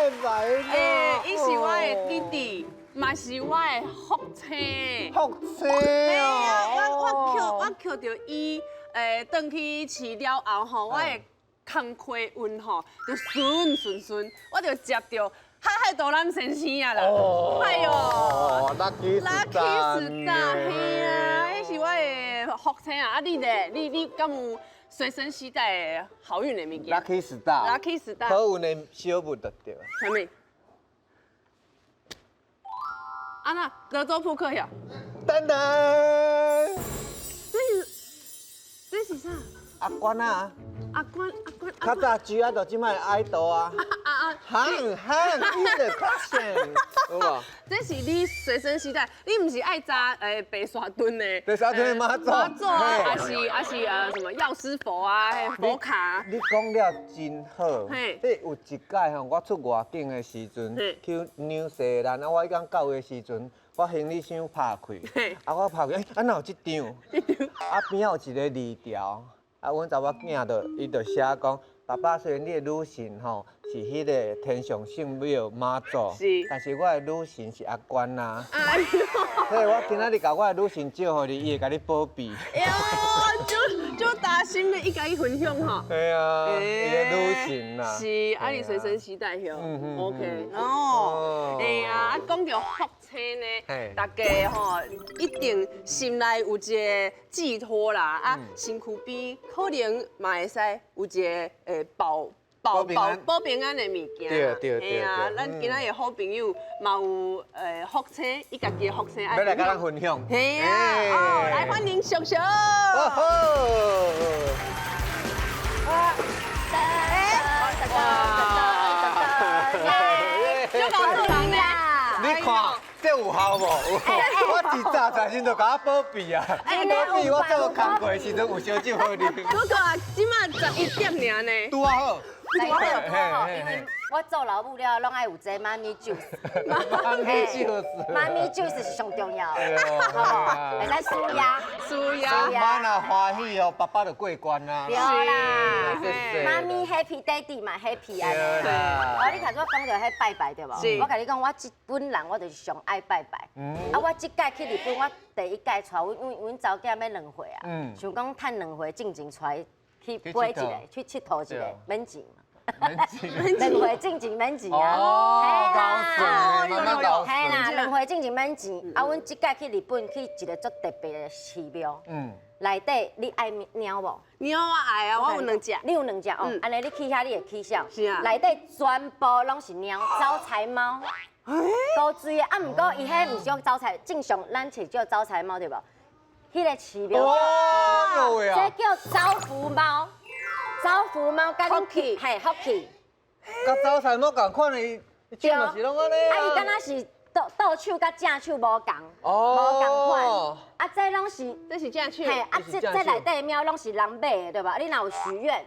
拜拜呢。欸，伊是我的弟弟，嘛是我的福星。福星哦！我抾著伊，轉去飼了後吼，我的工課運吼就順順順，我就接著海海多南先生啊啦。哎呦，Lucky Star，嘿啊，彼是我的福星啊！啊，你咧？你敢有隨身攜帶的好運的物件？Lucky Star， Lucky Star，好運的小物就對。啥物？啊那德州撲克呀？噔噔，這是啥？阿關啊！阿關阿關，較早 G 啊，就這擺愛豆啊。啊啊！喊喊，你的 question，有無？這是你隨身攜帶，你毋是愛紮白沙屯的？白沙屯媽祖。媽祖啊，還是什麼藥師佛啊，佛卡。你講了真好。這有一擺吼，我出外景的時陣，去紐西蘭啊，我彼工到的時陣，我行李箱拍開，啊我拍開，啊哪有這張？啊邊仔有一個字條。啊，阮查某囝就伊就寫講，爸爸雖然你的女神吼是彼個天上聖母媽祖，但是我的女神是阿關啊。哎喲，所以我今仔日共我的女神借予你，伊會共你保庇。哎喲，就擔心的，伊共伊分享吼。對啊，伊的女神啊。是，啊你隨身攜帶許。OK。哦。哎呀，啊講著福星呢，大家吼一定心內有一個寄託啦，啊身軀邊可能嘛會使有一個保保保保平安的物件。對對對。啊，咱今仔日好朋友嘛有福星，伊家己的福星欲來共咱分享。嘿啊，哦，來歡迎叔叔。好。哇！就搞做人呢？你看。這有效無？我一早在先就共我保庇啊！保庇我做工課的時陣有燒酒予啉。不過啊，這馬11點爾呢。拄仔好。拄仔好，因為我做老母了，攏愛有這媽咪 juice。媽咪 juice。媽咪 juice 是上重要的，好無？會使舒壓。舒壓。媽若歡喜哦，爸爸就過關啦。對啦。媽咪 happy，daddy 嘛 happy 啊。對。哦，你頭先講著彼拜拜對無？我共你講，我這本人我就是上愛拜拜。啊，我這擺去日本，我第一擺帶阮查某囝欲2歲啊，想講趁2歲進前帶去飛一下，去𨑨迌一下，免錢。免錢。2歲進前免錢啊！哦，高興，嘿啦，2歲進前免錢。啊，阮這擺去日本去一个足特別的寺廟。內底你愛貓無？貓我愛啊，我有兩隻。你有兩隻哦，按呢你去遐你會起笑。是啊。內底全部攏是貓，招財貓。高水的，啊，毋過伊彼毋是叫招財，正常咱揣叫招財貓對無？彼个寺廟，這叫招福貓，招福貓佮福氣，嘿，福氣。佮招財貓仝款的，伊手嘛是攏按呢啊。啊，伊敢若是倒倒手佮正手無仝，無仝款。啊，這攏是，這是正手。嘿，啊，這內底的貓攏是人買的，對無？你若有許願，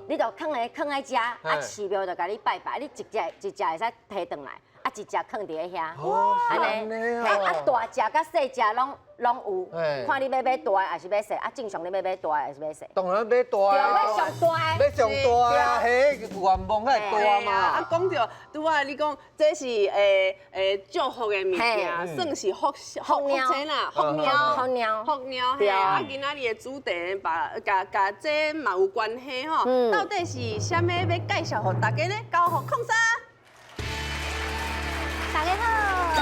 你就囥佇遮，啊，寺廟就共你拜拜，你一隻一隻會使提轉來。啊，一隻囥佇咧遐，按呢，啊，大隻佮細隻攏有，看你欲買大的還是買細，啊，正常你欲買大的還是買細？當然買大的，買上大的，買上大啊，彼願望才會大嘛。啊，講著拄仔你講，這是祝福的物件，算是福福星啦，福貓，福貓，福貓，嘿啊，今仔日的主題吧，佮這嘛有關係吼，到底是啥物欲介紹予大家呢？交予控沙。大家好，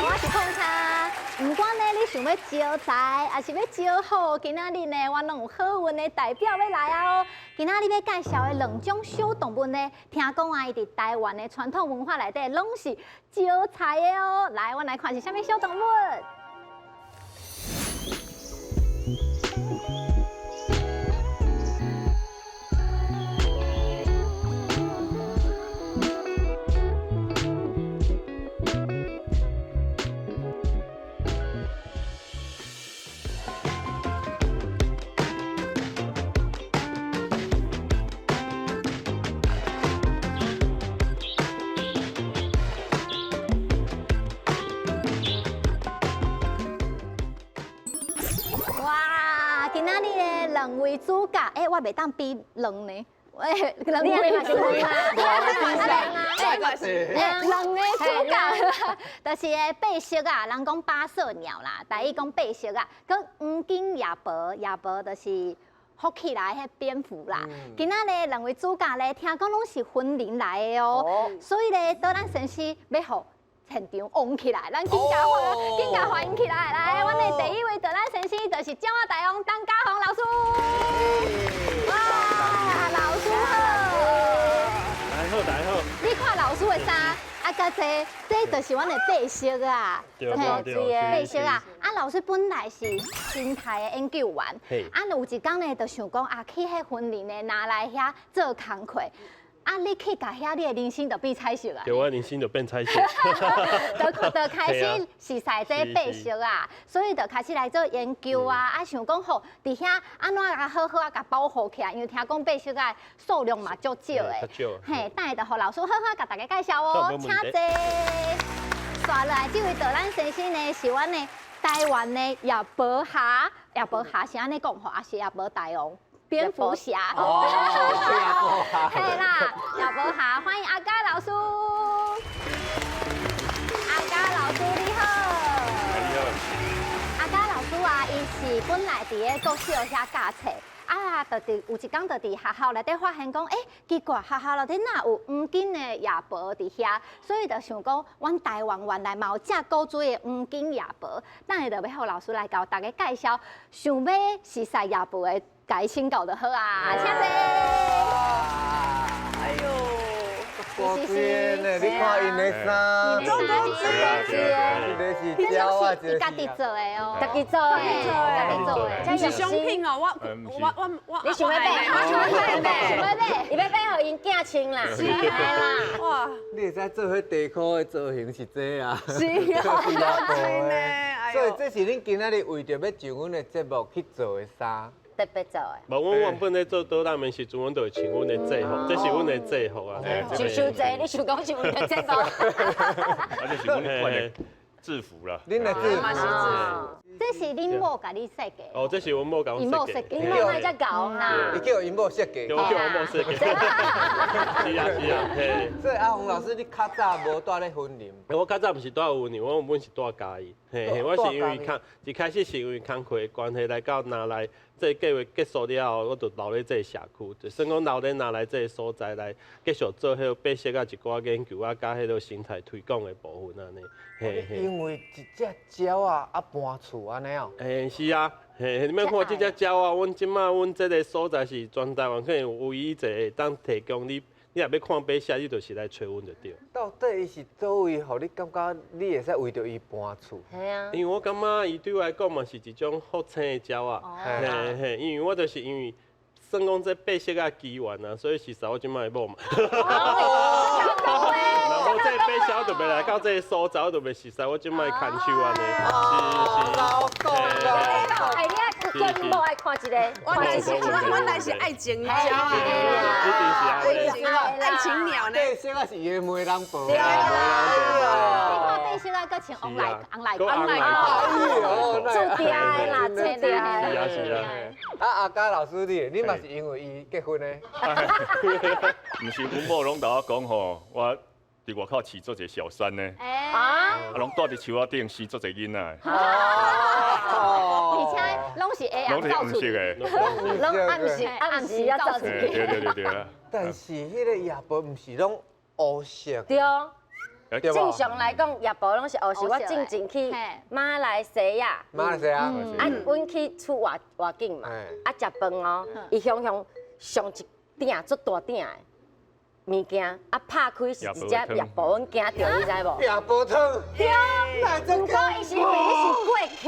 我是控沙。不管呢，你想欲招財，抑是欲招福，今仔日呢，我攏有好運的代表欲來啊哦。今仔日欲介紹的兩種小動物呢，聽講啊，伊佇台灣的傳統文化內底攏是招財的哦。來，阮來看是啥物小動物。哇，今仔日的兩位主角，欸，我袂當比兩呢。欸，兩位主角，兩個主角，就是個白色啊，人講八色鳥啦，台語講白色啊，閣黃金夜婆，夜婆就是福起來彼蝙蝠啦。今仔日兩位主角咧，聽講攏是雲林來的哦，所以咧，導覽先生欲予現場旺起來，咱緊共歡，緊共歡迎起來。來，阮的第一位導覽先生就是鳥仔大王陳家宏老師。哇，老師好！大家好，大家好。你看老師的衫，啊，佮這，這就是阮的白色啊，對對對，白色啊。啊，老師本來是生態的研究員，啊，有一工呢，就想講啊，去彼雲林的拿來遐做工課。啊！你去共遐，你的人生就變彩色啊！對，我人生就變彩色。就開始熟似這白色啊，所以就開始來做研究啊。啊，想講吼，佇遐按怎共好好啊，共保護起來，因為聽講白色仔數量嘛足少的。嘿，等下就予老師好好共大家介紹哦，請坐。紲落來這位導覽先生呢，是阮的台灣的夜婆俠，夜婆俠是按呢講吼，抑是夜婆大王？蝙蝠俠，哦，嘿啦，夜婆俠，歡迎阿嘉老師。阿嘉老師你好。你好。阿嘉老師啊，伊是本來佇咧國小遐教冊，啊，就佇有一工就佇學校內底發現講，欸，奇怪，學校內底哪有黃金的夜婆佇遐，所以就想講，阮台灣原來嘛有遮古錐的黃金夜婆，等下就欲予老師來共大家介紹，想欲熟似夜婆的。共伊請教就好啊，請坐。哎呦，古錐呢？你看𪜶的衫，足古錐，一个是鳥仔，伊家己做的哦，家己做的，家己做的，毋是商品哦，我我我我，你想欲買？我想欲買，想欲買，伊欲買予𪜶囝穿啦，是啦，哇！你會使做彼地箍的造型是這啊？是啊，所以這是恁今仔日為著欲上阮的節目去做的衫。特別做的。無，阮原本咧做導覽的時陣，阮就會穿阮的制服，這是阮的制服啊。想傷濟，你想講是為著節目？啊，這是阮的制服啦。恁的制服。這是恁某共你設計。哦，這是阮某共阮設計。恁某哪遮𠢕啦？伊叫𪜶某設計。我叫阮某設計。是啊是啊，嘿。所以阿宏老師，你較早無蹛咧雲林？我較早毋是蹛雲林，我原本是蹛嘉義。嘿嘿，我是因為工一開始是因為工課的關係來到拿來，這個計劃結束了後，我就留咧這個社區，就算講留咧拿來這個所在來繼續做彼個白色仔一寡研究啊，佮彼個生態推廣的部分按呢。嘿嘿。因為一隻鳥仔啊搬厝按呢哦。嘿，是啊，嘿，你欲看這隻鳥仔，阮這馬阮這個所在是全台灣可能唯一一個會當提供你。你若欲看白色，你就是來揣阮就對。到底伊是佗位，予你感覺你會使為著伊搬厝？係啊。因為我感覺伊對我來講嘛是一種福星的鳥仔。嘿嘿，因為我就是因為算講這白色仔機緣啊，所以熟似我這馬的某嘛。若無這白色，我就袂來到這個所在，我就袂熟似我這馬的牽手按呢。是是。老公哎，你愛阮某愛看一个，阮來是愛情鳥啊，一定是愛情愛情鳥呢。白色仔是伊的媒人婆。對啊。你看白色仔，閣像王來王來王來注定的啦，注定的。是啊是啊。啊，阿嘉老師你，你嘛是因為伊結婚的？毋是，阮某攏共我講吼，我佇外口飼足濟小三呢。啊。啊，攏蹛佇樹仔頂生足濟囡仔。而且攏是下暗走出去的，攏暗時暗時猶走出去。對對對對啊！但是彼個夜婆毋是攏烏色。對。正常來講，夜婆攏是烏色。我進前去馬來西亞。馬來西亞。啊，阮去出外外景嘛，啊，食飯哦，伊雄雄上一鼎足大鼎的物件，啊，拍開是一隻夜婆，阮驚著，你知無？夜婆湯。對。毋過伊是因為你是貴客，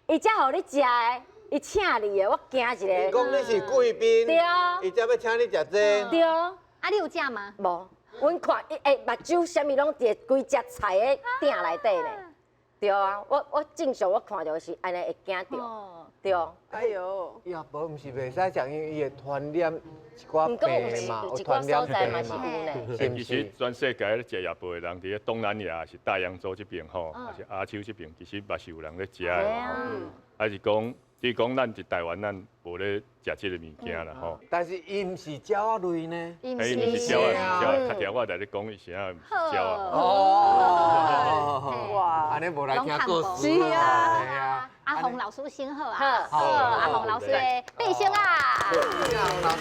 伊才予你食的，伊請你的，我驚一个。伊講你是貴賓。對。伊才欲請你食這個。對。啊，你有食嗎？無。阮看伊欸，目睭啥物攏佇規隻菜的鼎內底呢。對啊，我正常我看著是按呢會驚著。對。哎喲。夜婆毋是袂使食，因為伊會傳染一寡病嘛，有傳染病嘛。其實全世界咧食夜婆的人，佇咧東南亞是大洋洲這邊吼，抑是亞洲這邊，其實嘛是有人咧食的。抑是講比如讲咱伫台湾，咱无咧食这个物件啦吼。但是伊毋是鸟仔类呢？伊毋是鸟仔，鸟仔，较条我来咧讲伊是啥毋是鸟仔。哦，哇，按呢无来听故事。是啊。阿宏老师先好啊，好，阿宏老师的白色仔。阿宏老师。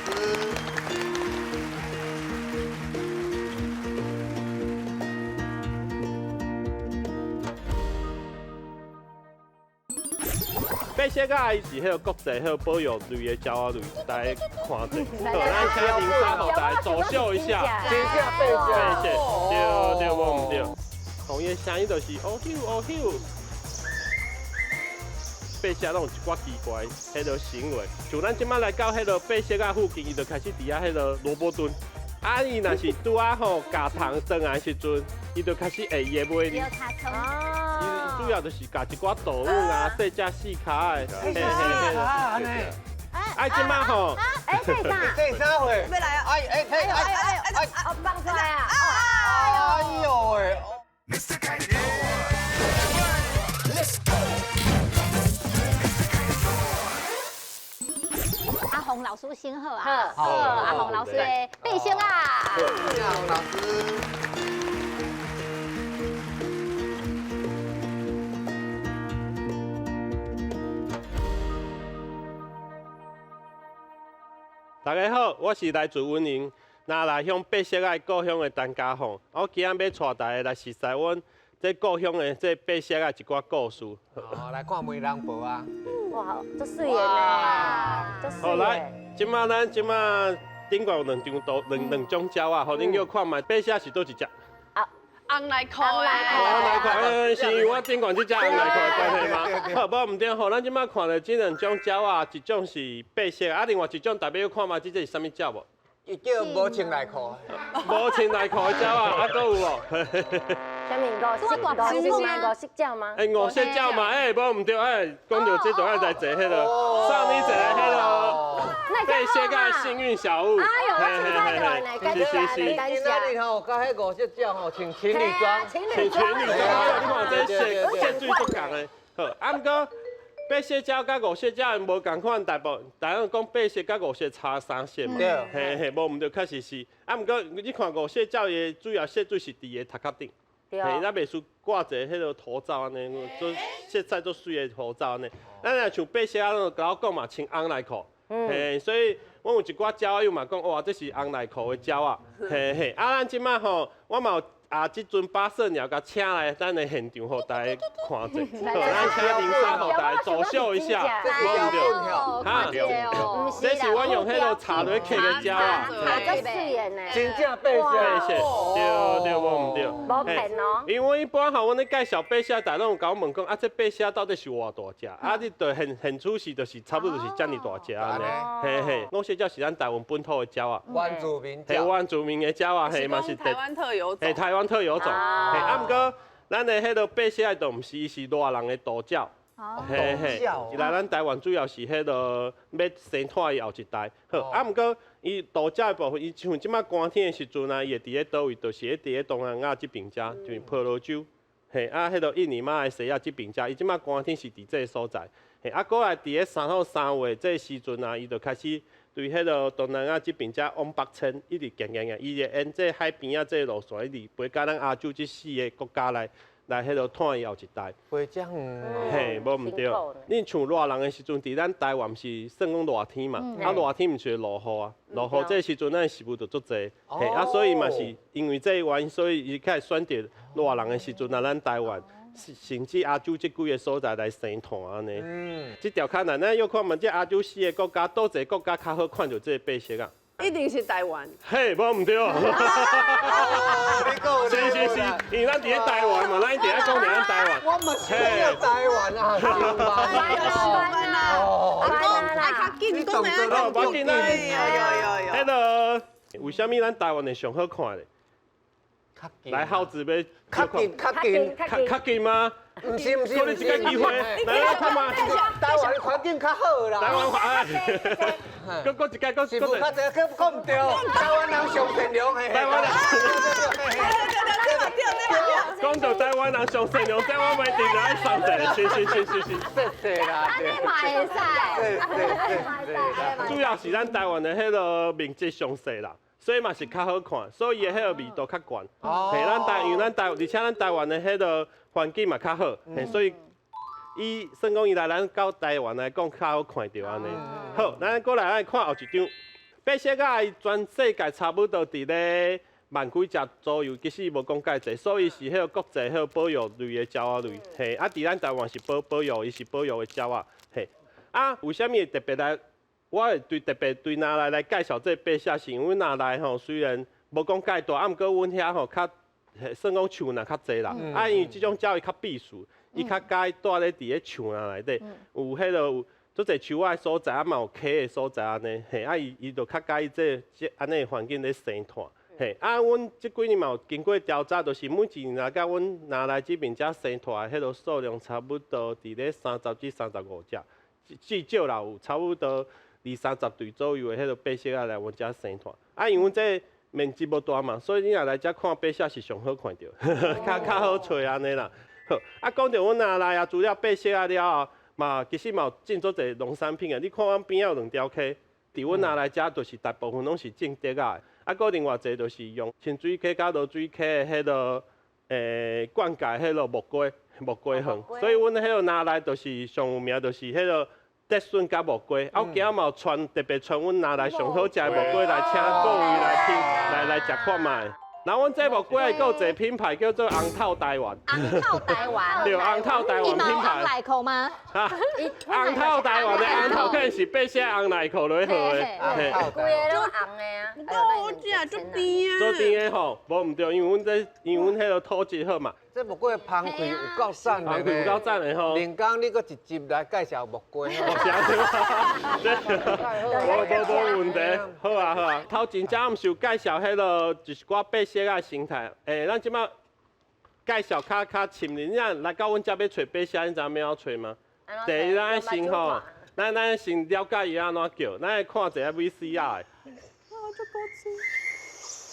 白色仔伊是彼个国际彼个保育类的鸟仔类，大家看者。好，咱请林莎予大家走秀一下。真正白色，白色，对对，无毋对。从伊的声音就是哦咻哦咻。白色拢有一寡奇怪彼个行为，像咱这马来到彼个白色仔附近，伊就开始伫遐彼个萝卜蹲。啊，伊若是拄仔吼咬虫转来时阵，伊就开始会伊的尾。伊主要就是咬一寡动物啊，细只细跤的。嘿嘿嘿。啊，这马吼。哎，这啥？这啥货？欲来啊！哎哎哎哎哎哎！放出来啊！哎呦喂！阿宏老师先好啊，好，阿宏老师的白色仔。阿宏老师。大家好，我是来自云林那来乡白色仔故乡的陈家凤。我今仔欲带大家来熟悉阮这故乡的这白色仔一寡故事。哦，来看梅人婆啊！哇，足媠的呢，足媠的。好来，这马咱这马顶悬有两张图，两种鸟仔，予恁叫看觅。白色是佗一只？红内裤的。红内裤，是因为我顶悬这只红内裤的关系吗？好，无毋对，吼，咱这马看著这两种鸟仔，一种是白色，啊，另外一种大家要看觅，这是啥物鸟无？伊叫无穿内裤。无穿内裤的鸟仔，啊，阁有无？啥物五色鸟吗？欸，五色鸟嘛，欸，无毋对，欸，讲到这就爱来坐彼个，送你一个彼个白色仔幸运小物。哎呦，我真知道呢，感谢感谢。今仔日吼，佮彼五色鸟吼，穿情侣装，情侣装，你看这色色水足仝的。好，啊，毋过白色鸟佮五色鸟因无仝款，大部大家讲白色佮五色差三色嘛。嘿嘿，无毋对，确实是。啊，毋过你看五色鸟伊主要色水是伫伊的头壳顶。嘿，咱袂输挂一个彼个头罩按呢，做色彩足媠的头罩按呢。咱若像白色仔，拢共我讲嘛，穿红内裤。嘿，所以阮有一寡鸟仔友嘛讲，哇，这是红内裤的鸟仔。嘿嘿，啊，咱这马吼，我嘛有啊，这阵八色鸟共请来咱的现场，予大家看者。好，咱请林莎予大家走秀一下。这是标本哈，这是阮用彼个茶落刻的鸟仔。足媠的呢。真正白色。白色，对对，无毋对。无骗哦。因为一般吼，阮咧介绍白色，大家拢有共我问讲，啊，这白色到底是偌大只？啊，你就现现出时就是差不多就是遮尔大只按呢。嘿嘿，五色鸟是咱台湾本土的鸟仔。原住民鸟。嘿，原住民的鸟仔，嘿嘛是台湾特有种。嘿，台湾特有种。嘿，啊，毋过咱的彼个白色就毋是，伊是热人的渡鸟。嘿嘿，来咱台湾主要是彼个欲生湠伊后一代。好，啊，毋过伊渡鸟的部分，伊像这马寒天的时阵啊，伊会伫咧佗位，就是咧伫咧东南亚这边遮，就是婆罗洲。嘿，啊，彼个印尼、马来西亚这边遮，伊这马寒天是伫这个所在。嘿，啊，过来伫咧3到3月这个时阵啊，伊就开始对彼个东南亚这边遮往北迁，一直行行行，伊会沿这海边仔这个路线，一直飞到咱亚洲这四个国家来。来彼个湠伊后一代。飞遮远。嘿，无毋对。你像热人的时阵，伫咱台湾是算讲热天嘛，啊热天毋是会落雨啊，落雨这个时阵咱食物就足济，嘿啊，所以嘛是因为这个原因，所以伊开始选择热人的时阵来咱台湾，甚至亚洲这几个所在来生湠按呢。嗯。这条较难，咱又看嘛，这亚洲四个国家，佗一个国家较好看著这个白色仔？一定是台湾。嘿，无毋对。是是是，因为咱伫咧台湾嘛，咱一定爱讲伫咱台湾。我嘛是讲台湾啊，台湾啊，阿公爱较紧，讲得较紧。有。彼个为啥物咱台湾会上好看咧？来，孝子欲较近，较近，较近吗？毋是毋是，阁你一个机会，来来看嘛。台湾环境较好啦。台湾环，阁阁一个，阁是无较济，阁讲毋对。台湾人上善良，台湾人。对对对对。講到台灣人上善良，這我袂定來送一個，是是是是是。謝謝啦，按呢嘛會使。主要是咱台灣的彼个面積上細啦，所以嘛是較好看，所以伊的彼个密度較懸。嘿，咱台因為咱台，而且咱台灣的彼个環境嘛較好，嘿，所以伊算講伊來咱到台灣來講較好看著按呢。好，咱過來咱看後一張，白色仔伊全世界差不多佇咧萬幾隻左右，其實無講介濟，所以是彼個國際彼個保育類的鳥仔類。嘿，啊，佇咱台灣是保保育，伊是保育的鳥仔。嘿，啊，為啥物會特別來？我會對特別對拿來來介紹這個白鷸，是因為若來吼，雖然無講介大，啊，毋過阮遐吼較算講樹林較濟啦。啊，因為這種鳥伊較避暑，伊較佮意蹛咧佇咧樹林內底，有彼個有足濟樹仔的所在，啊嘛有溪的所在按呢。嘿，啊伊伊就較佮意這這按呢的環境咧生湠。嘿，啊，阮這幾年嘛有經過調查，就是每一年來到阮若來這邊遮生湠的彼個數量差不多佇咧30至35隻，至少啦有差不多二三十對左右的彼個白鷸仔來阮遮生湠。啊，因為阮這面積無大嘛，所以你若來遮看白鷸是上好看著，較較好揣按呢啦。好，啊，講著阮若來啊，除了白鷸仔了後，嘛其實嘛有種足濟農產品的。你看阮邊仔有兩條溪，佇阮若來遮就是大部分攏是種竹仔的。啊，閣另外一個就是用清水溪佮濁水溪的彼个灌溉彼个木瓜木瓜園，所以阮彼个若來就是上有名，就是彼个竹筍佮木瓜。啊，我今仔嘛有傳特別傳阮若來上好食的木瓜來，請各位來品來來食看覓。然後阮這木瓜閣有一個品牌叫做紅透台灣。紅透台灣。對，紅透台灣品牌。紅內褲嗎？哈，紅透台灣的紅透可能是白色紅內褲落去號的。嘿，規个攏紅的啊。我食足甜啊。足甜的吼，無毋對，因為阮這因為阮彼个土質好嘛。這木瓜芳開有夠讚的，芳開有夠讚的吼。林剛，你閣一集來介紹木瓜。無無無問題，好啊好啊。頭前才毋是有介紹彼个就是寡白鷸仔生態，咱這擺介紹較較深入。你若來到阮遮欲揣白鷸，你知影欲按怎揣嗎？第一，咱愛先吼，咱咱先了解伊按怎叫，咱愛看一下 VCR 的。哇，這高清。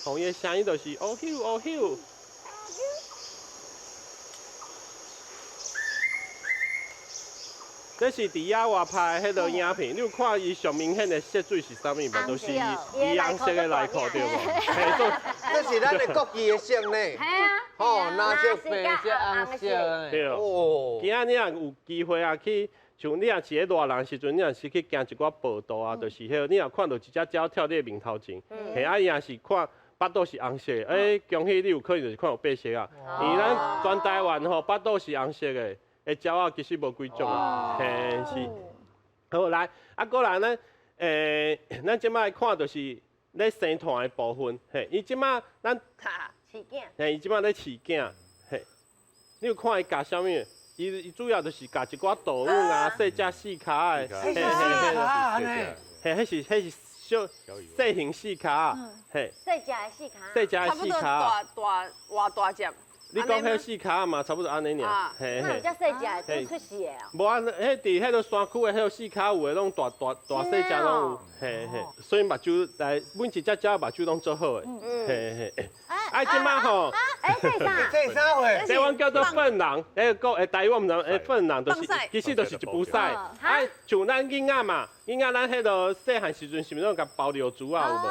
吼，伊的聲音就是哦咻哦咻。這是佇野外拍的彼个影片，你有看伊上明顯的色水是啥物無？就是伊紅色的內褲對無？嘿，這是咱的國旗的色呢。係啊。吼，藍色、白色、紅色。對。哦。今仔你若有機會啊，去像你若是咧熱人時陣，你若是去行一寡步道啊，就是彼个，你若看到一隻鳥跳你的面頭前，嘿，啊伊若是看腹肚是紅色的，欸，恭喜你有可能就是看到白鷸仔。因為咱全台灣吼腹肚是紅色的。的鳥仔其實無幾種啊，嘿是。好來，啊過來咱，咱這擺看就是咧生湠的部分，嘿，伊這擺咱飼囝，嘿，伊這擺咧飼囝，嘿，你有看伊咬啥物？伊伊主要就是咬一寡稻米啊，細隻四跤的，嘿嘿嘿，嘿，彼是彼是小細型四跤，嘿，細隻的四跤，細隻的四跤，大大偌大隻。你講彼四跤嘛，差不多按呢爾，嘿嘿。那遮細隻的，出世的哦。無啊，彼佇彼个山區的彼个四跤有的攏大大大細隻攏有，嘿嘿。所以目睭來每一隻鳥目睭攏足好的，嘿嘿。啊，這擺吼，欸，這啥？這啥貨？這阮叫做糞人，彼个講，台語我毋知，糞人就是，其實就是一晡屎。啊，像咱囡仔嘛，囡仔咱彼个細漢時陣是毋是攏共包尿珠仔有無？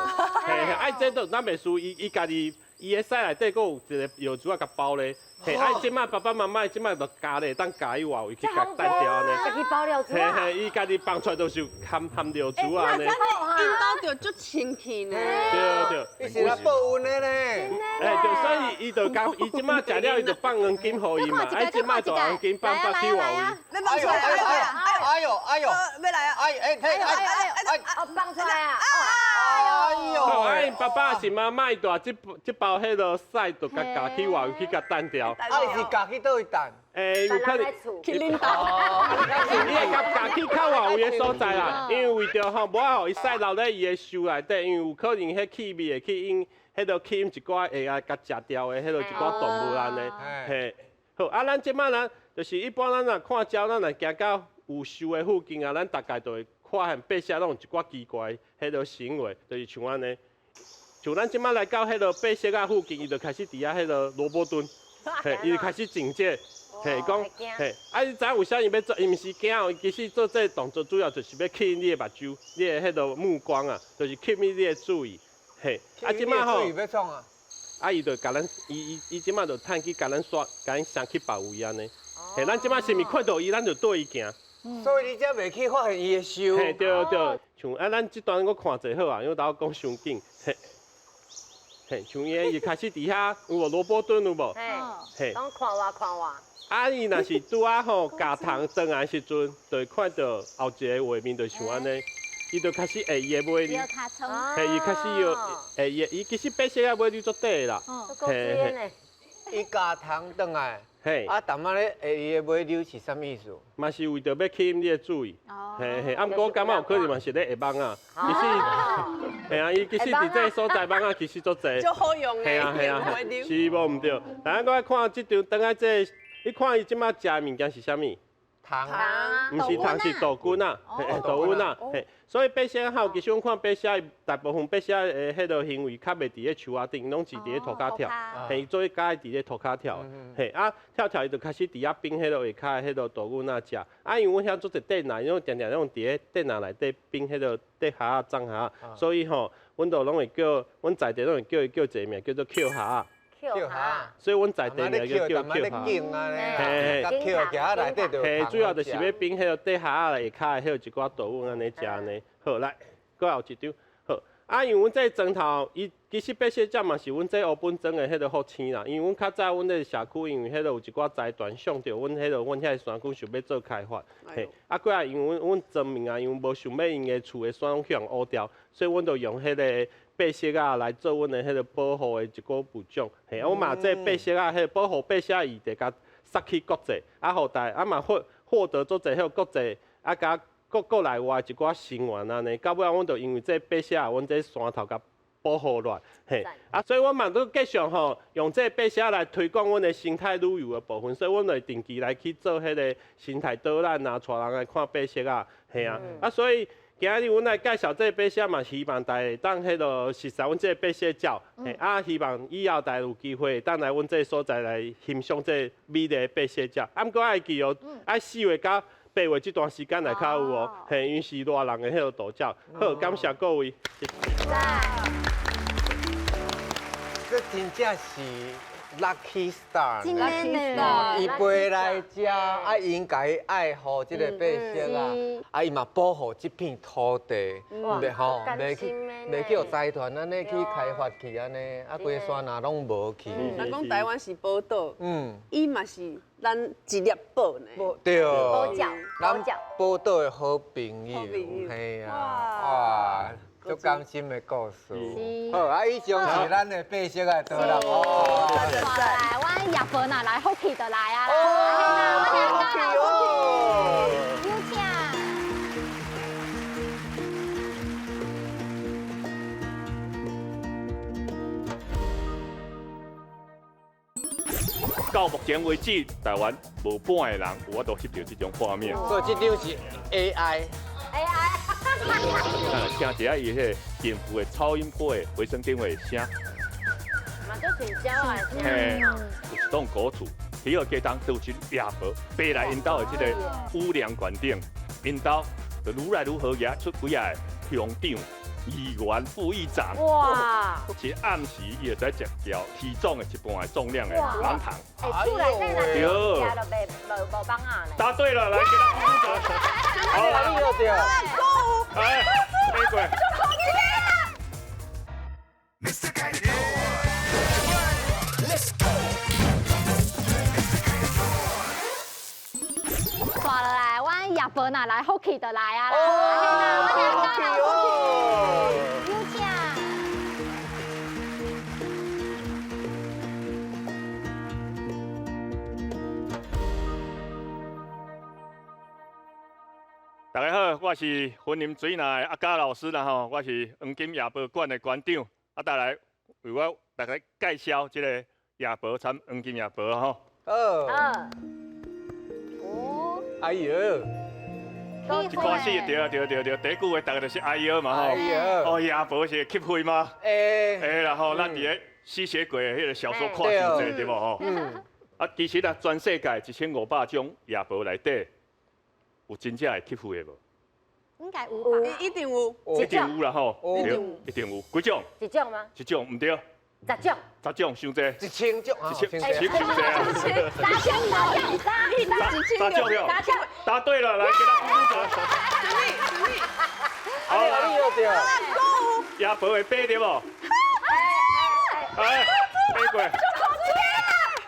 嘿嘿，啊，這都咱袂輸，伊伊家己。伊的屎內底閣有一個藥珠仔共包咧，嘿，啊，這擺爸爸媽媽這擺就加咧，當加伊外圍去共等著按呢。家己包尿珠嘿嘿，伊家己放出來就是含含尿珠按呢。𪜶兜就足清氣呢。對對。伊是來報恩的咧。欸對，所以伊就共伊這擺食了，伊就放黃金予伊嘛，啊，這擺就黃金放放去外圍。你放出來，哎呦哎呦，欲來啊！哎哎哎哎哎，哦，放出來啊！哎呦，啊，𪜶爸爸是媽媽帶這這包彼个屎，就共咬去外圍去共等著。啊，伊是咬去佗位等？欸，有可能去恁兜。伊會共咬去較外圍的所在啦，因為為著吼，無愛予伊屎留咧伊的袖內底，因為有可能彼氣味會去引，彼个吸引一寡會來共食掉的彼个一寡動物按呢。嘿，好，啊，咱這擺咱就是一般咱若看鳥，咱若行到有樹的附近啊，咱大概就會看見白鷸攏有一寡奇怪彼个行為，就是像按呢。像咱這馬來到彼个白色仔附近，伊就開始佇遐彼个蘿蔔蹲，嘿，伊就開始警戒，嘿，講，嘿，啊，你知影為啥伊欲做？伊毋是驚哦，伊其實做這个動作主要就是欲吸引你的目睭，你的彼个目光啊，就是吸引你的注意，嘿，啊，這馬吼，欲創啊？啊，伊就共咱，伊伊伊這馬就趁去共咱刷，共咱雙去別位按呢，嘿，咱這馬是毋是看著伊，咱就對伊行。所以你才袂去發現伊的獸。嘿，對對，像啊，咱這段我看者好啊，因為頭講傷緊，嘿，嘿，像伊伊開始佇遐有無蘿蔔蹲有無？嘿，攏看我看我。啊，伊若是拄仔吼咬蟲轉來時陣，就會看著後一个畫面，就像按呢，伊就開始會伊的尾溜，嘿，伊開始搖，會伊伊其實白色仔尾溜足短的啦，嘿嘿，伊咬蟲轉來。嘿，啊，淡仔咧，下伊的尾溜是啥物意思？嘛是為著欲吸引你的注意，嘿嘿。啊，毋過我感覺有可能嘛是咧下蠓仔，其實，嘿啊，伊其實佇這个所在蠓仔其實足濟，足好用的。嘿啊嘿啊，是無毋對。但我看這張，轉來這个，你看伊這馬食的物件是啥物？糖，毋是糖，是豆根啊，豆根啊，嘿。所以白麝吼，其實阮看白麝，大部分白麝的彼个行為較袂佇咧樹仔頂，攏是佇咧塗跤跳，嘿，做喜歡佇咧塗跤跳，嘿，啊跳跳伊就開始佇遐變彼个下跤彼个豆根仔食，啊，因為阮遐足濟電纜，因為定定攏佇咧電纜內底變彼个底蝦仔、髒蝦仔，所以吼，阮就攏會叫，阮在地攏會叫伊叫一个名叫做抾蝦仔。抾蝦，所以阮在地名叫叫抾蝦。嘿嘿，嘿，主要就是欲變彼个底蝦仔下跤的彼个一寡豆粉按呢食按呢。好，來，閣後一張。好，啊，因為阮這個莊頭，伊其實白色鳥嘛是阮這烏本莊的彼个福星啦。因為阮較早阮這个社區，因為彼个有一寡財團向著阮彼个阮遐个山區想欲做開發，嘿，啊，過來因為阮莊民啊，因為無想欲𪜶的厝的山攏去予烏掉，所以阮就用彼个白色仔來做阮的彼个保護的一個物種。嘿，啊，阮嘛這白色仔，彼个保護白色伊就共殺去國際，啊，予大啊嘛獲獲得足濟彼个國際，啊，共國國內外一寡聲援按呢，到尾仔阮就因為這白麝，阮這山頭共保護落來，嘿，啊，所以阮嘛閣繼續吼，用這白麝來推廣阮的生態旅遊的部分，所以阮會定期來去做彼个生態導覽啊，帶人來看白麝仔，嘿啊，啊，所以今日阮來介紹這白麝嘛，希望大家會當彼个熟悉阮這白麝鳥，嘿，啊，希望以後大家有機會會當來阮這所在來欣賞這美麗的白麝鳥。啊，毋過愛記哦，愛4月到8月這段時間來較有哦，嘿，因為是熱人的彼个度鳥。好，感謝各位。這真正是 lucky star，真的呢。伊飛來遮，啊，𪜶共伊愛護這个白麝仔，啊，伊嘛保護這片土地，袂吼，袂去袂去予財團按呢去開發去按呢，啊，規个山林攏無去。人講台灣是寶島，伊嘛是咱一粒寶呢。對，寶鳥，咱寶島的好朋友，嘿啊，哇！足感心的故事。好，啊，以上是咱的白色的導覽哦。來，阮葉婆若來福氣就來啊！哦，福氣哦。有請。到目前為止，台灣無半个人有法度翕著這種畫面。所以這張是 AI。 AI。聽一下伊彼个電浮的超音波的回聲定位聲。嘛，都是鳥仔聲。嘿，有一棟古厝，彼个鸡蛋都是夜婆爬來𪜶兜的這个五糧罐頂，𪜶兜就愈來愈好額出幾仔个鄉長、議員、副議長。哇！是暗時伊會使食掉體重的一半的重量的軟糖。哎，厝內底若食就袂無無放仔呢。答對了，來給他鼓掌。好，對。來，玫瑰。煞落來，阮葉婆若來福氣就來啊！哦，福氣哦。有請。大家好，我是雲林水林的阿嘉老師啦吼，我是黃金夜婆館的館長，啊，帶來為我大家介紹這个夜婆參黃金夜婆吼。好。哦。哎呦，一开始对对对对，第一句话逐个就是哎哟嘛吼。哦，夜婆是会吸血吗？会。会啦吼，咱伫咧吸血鬼的彼个小说看伤济对无吼？啊，其实啊，全世界1500种夜婆内底，有真正会吸血的无？应该有吧？一定有，一定有啦吼，一定有，一定有。几种？一种吗？一种毋对。十种。十种，伤济。1000种。一千，伤济啊！三种，三种了。答对了，来给他鼓掌。好，你又对。夜婆会飞对无？哎，飞过。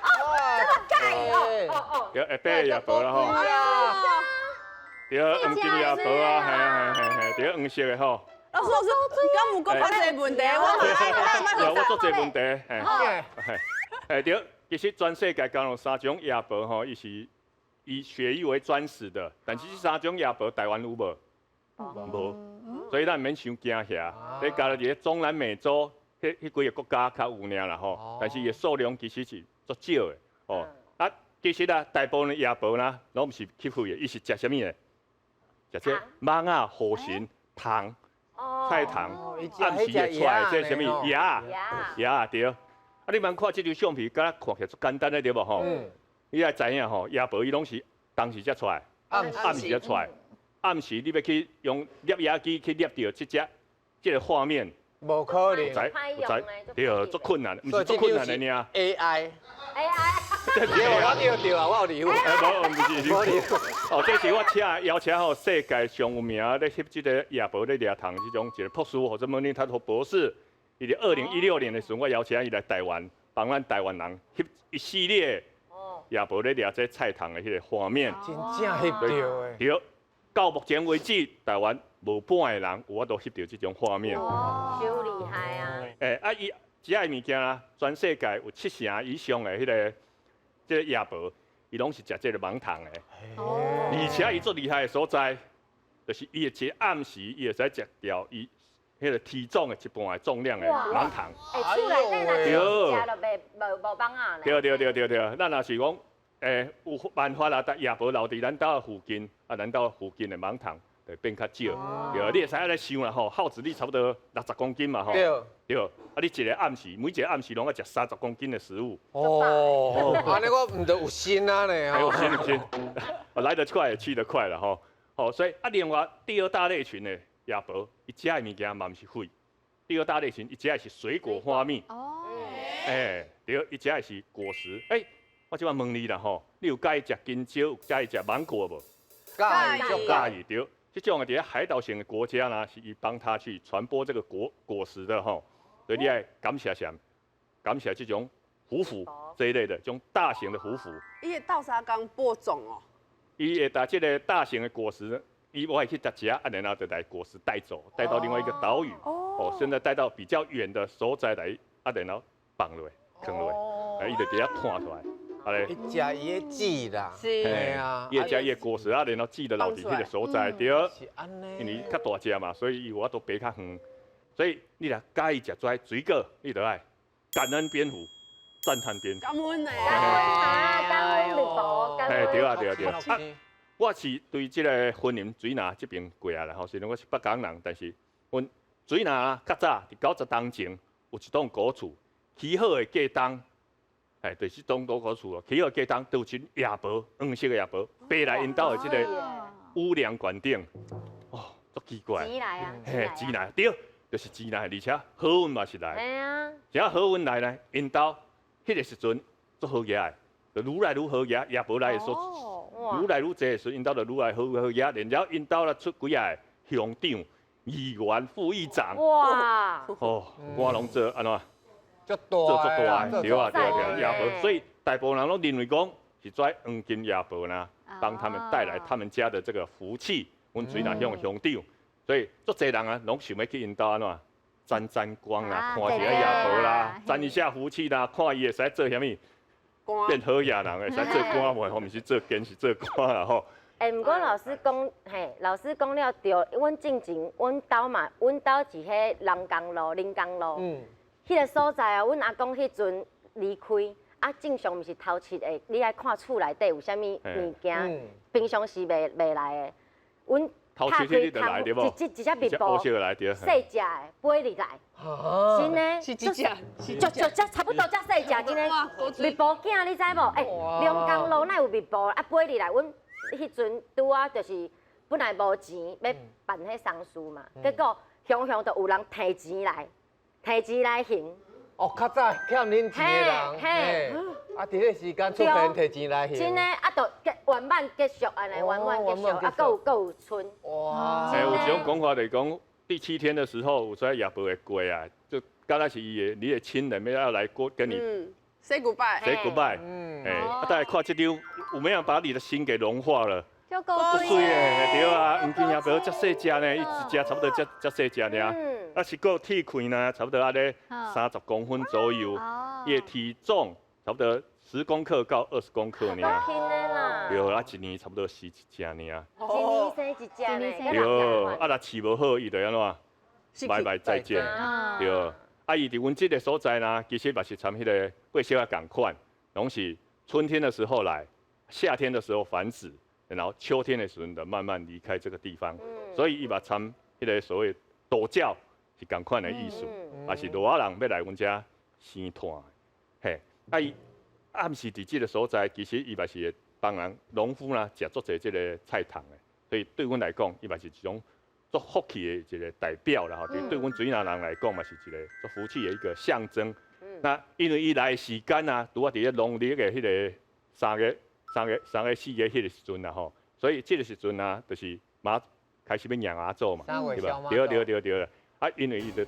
哦，这么盖哦，哦哦。对，会飞夜婆啦吼。对，黄金夜婆啊，嘿嘿嘿嘿，对，黄色的吼。老师，老师，敢有阁较济问题？我嘛爱，有，我足济问题，嘿，嘿，嘿，对，其实全世界共有三种夜婆吼，伊是以血液为专食的，但是这三种夜婆台湾有无？无，所以咱毋免伤惊吓。你加伫咧中南美洲，彼几个国家较有尔啦吼，但是伊的数量其实是足少的，哦。啊，其实啊，大部分的夜婆啦，拢毋是吸血的，伊是食啥物的？食这蠓仔、河神、虫。菜虫，暗时会出来，这啥物蛾？蛾对。啊，你茫看这张相片，敢若看起来足简单的对无吼？你爱知影吼，夜婆伊拢是当时才出来，暗时才出来。暗时你欲去用摄影机去摄著这只这个画面，无可能，知对，足困难，毋是足困难的尔。 AI。 AI。对，我对对啊，我有礼物。无，毋是礼物。哦，这是我请邀请吼世界上有名咧翕这个夜婆咧掠虫这种一个博士，或者问你他说博士，伊伫2016年的时阵，我邀请伊来台湾，帮咱台湾人翕一系列夜婆咧掠这菜虫的彼个画面。真正翕著的。对，到目前为止，台湾无半个人有法度翕著这种画面。哦，伤厉害啊！欸，啊，伊这个物件啊，全世界有70%以上的彼个。这个夜婆，伊拢是食这个蠓虫的，而且伊足厉害的所在，就是伊会一个暗时，伊会使食掉伊彼个体重的一半的重量的蠓虫。欸，厝内底若食就袂无蠓仔。对对对对对，咱若是讲，欸，有办法啦，但夜婆留伫咱兜的附近，啊，咱兜附近的蠓虫就变较少。对，你会使按呢想啦吼，耗子你差不多60公斤嘛吼。对。对，啊，你一个暗时，每一个暗时拢爱食30公斤的食物。哦，按呢我毋著有心啊呢。有心有心，来得快，去得快了吼。好，所以啊，另外第二大类群的夜婆，伊食的物件嘛毋是血。第二大类群，伊食的是水果花蜜。哦。欸，对，伊食的是果实。欸，我这摆问你啦吼，你有佮意食香蕉，有佮意食芒果无？佮意，佮意对。这种的伫咧海岛型的国家呢，是伊帮他去传播这个果实的吼。所以你爱感谢啥？感谢这种虎虎这一类的，这种大型的虎虎。伊会斗相共播种哦。伊会把这个大型的果实，伊我会去食食，啊，然后就来果实带走，带到另外一个岛屿。哦。现在带到比较远的所在来，啊，然后放落，囥落，啊，伊就伫遐湠出来。啊咧。伊食伊的籽啦。是。嘿啊。伊会食伊的果实，啊，然后籽就留伫彼个所在，对。是按呢。因为较大只嘛，所以伊有法度爬较远。所以你若佮意食这水果，你就爱感恩蝙蝠，赞叹蝙蝠。感恩呢？感恩感恩绿豆，感恩。对啊对啊对啊。啊，我是对这个云林水林这边过来啦吼，虽然我是北港人，但是阮水林较早伫90冬前有一栋古厝，起好的过冬，哎，就是栋古厝哦，起好过冬都有一夜婆，黄色的夜婆，爬来𪜶兜的这个屋梁管顶，哦，足奇怪。钱来啊！嘿，钱来，对。就是钱来，而且好运嘛是来。嘿啊。只要好运来呢，𪜶兜彼个时阵足好额的，就愈来愈好额，夜婆来的时候，愈来愈济的时阵，𪜶兜就愈来好好额，然后𪜶兜咧出几个乡长、议员、副议长。哇！哦，官拢做按怎？足大做足大的，对啊对啊对啊，夜婆，所以大部分人拢认为讲是这黄金夜婆呢，帮他们带来他们家的这个福气。阮水林乡的乡长。所以足济人啊，拢想欲去𪜶兜按怎沾沾光啦，看一下夜婆啦，沾一下福气啦，看伊会使做啥物，变好野人会使做官无？吼，毋是做官，是做官啦吼。欸，毋过老师讲，嘿，老师讲了对，阮进前，阮兜嘛，阮兜是彼南港路、林江路，彼个所在啊，阮阿公彼阵离开，啊，正常毋是头七会，你爱看厝内底有啥物物件，平常时袂来的。阮頭七天你就來對無？一隻一隻蜜婆，細隻的飛入來，真的，是一隻，就就這差不多這細隻，真的。蜜婆囝你知無？欸，龍江路哪有蜜婆啊？飛入來，阮彼陣拄仔就是本來無錢欲辦彼喪事嘛，結果鄉鄉就有人提錢來，提錢來還。哦，較早欠恁錢的人，嘿，啊，佇彼時間出現提錢來還。真的，啊，就結圓滿結束按呢，圓滿結束，啊，閣有閣有剩。哇！欸，有一種講法就是講，第七天的時候，有時夜婆會過啊，就敢若是伊的你的親人欲要來過跟你 say goodbye。 say goodbye。欸，啊，大家看這張有沒有把你的心給融化了？足夠水的，對啊，黃金夜婆遮細隻呢，伊一隻差不多遮遮細隻爾。啊，是閣鐵塊呢，差不多按呢30公分左右，伊的體重差不多10公克到20公克爾。對，啊，一年差不多生一隻爾。一年生一隻呢。對，啊，若飼無好，伊就按怎？拜拜再見。對，啊，伊佇阮這个所在呢，其實嘛是參彼个過小仔仝款，攏是春天的時候來，夏天的時候繁殖，然後秋天的時候就慢慢離開這個地方。所以伊嘛參彼个所謂道教是仝款的意思，也是挪亞人欲來阮遮生炭，嘿，啊伊暗時佇這个所在，其實伊嘛是會幫人農夫啦，食足濟這个菜蟲的，所以對阮來講，伊嘛是一種足福氣的一個代表啦吼。對阮水南人來講，嘛是一個足福氣的一個象徵。那因為伊來的時間啊，拄仔佇咧農曆的彼个3月、3月、3月、4月彼个時陣啦吼，所以這个時陣啊，就是媽開始欲迎媽祖嘛，對吧？對對對對。啊，因為伊就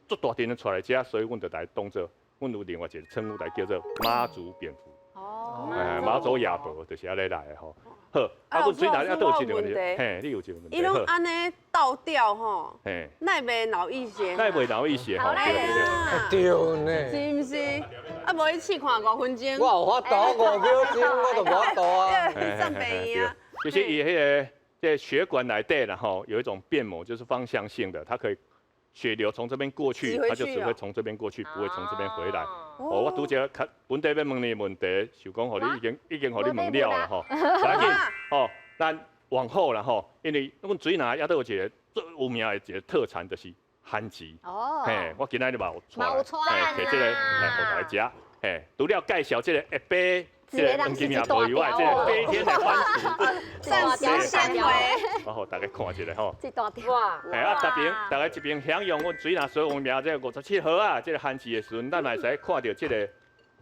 足大陣的帶來遮，所以阮就來當做，阮有另外一個稱呼來叫做媽祖蝙蝠。哦。哎，媽祖夜婆就是按呢來的吼。好，啊，阮水南猶閣有一個問題，嘿，你有一個問題。伊攏按呢倒吊吼，哪會袂腦溢血？哪會袂腦溢血？吼，對對對。對呢。是毋是？啊，無你試看5分鐘。我有法度5秒鐘，我就無法度啊。送病院。其實伊彼个這血管內底啦吼，有一種變膜，就是方向性的，它可以。血流從這邊過去，它就只會從這邊過去，不會從這邊回來。哦，我拄則較本底欲問你問題，想講予你已經已經予你問了啦吼。來緊，哦，咱往後啦吼，因為阮水南猶閣有一個最有名的一個特產，就是番薯。哦。嘿，我今仔日嘛有帶，嘿，提這個來予大家食。嘿，除了介紹這個一杯。這个黃金夜婆以外，這个飛天的番薯，暫時先回。我予大家看一下吼。這大條。哇！嘿啊，這邊大家這邊享用阮水南所有名這个57號啊，這个番薯的時陣，咱嘛會使看著這个。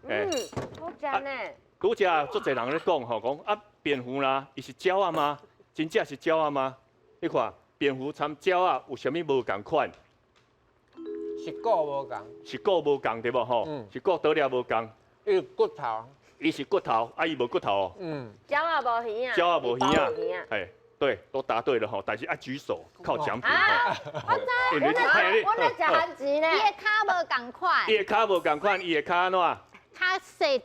嗯，好食呢。拄才足濟人咧講吼，講啊，蝙蝠啦，伊是鳥仔嗎？真正是鳥仔嗎？你看，蝙蝠參鳥仔有啥物無仝款？是骨無仝。是骨無仝對無吼？是骨佗粒無仝。伊骨頭。伊是骨頭，啊，伊無骨頭哦。嗯。鳥仔無耳仔。鳥仔無耳仔。嘿，對，都答對了吼，但是愛舉手，靠獎品吼。我知，我咧食番薯呢。伊的跤無仝款。伊的跤無仝款，伊的跤按怎？較細。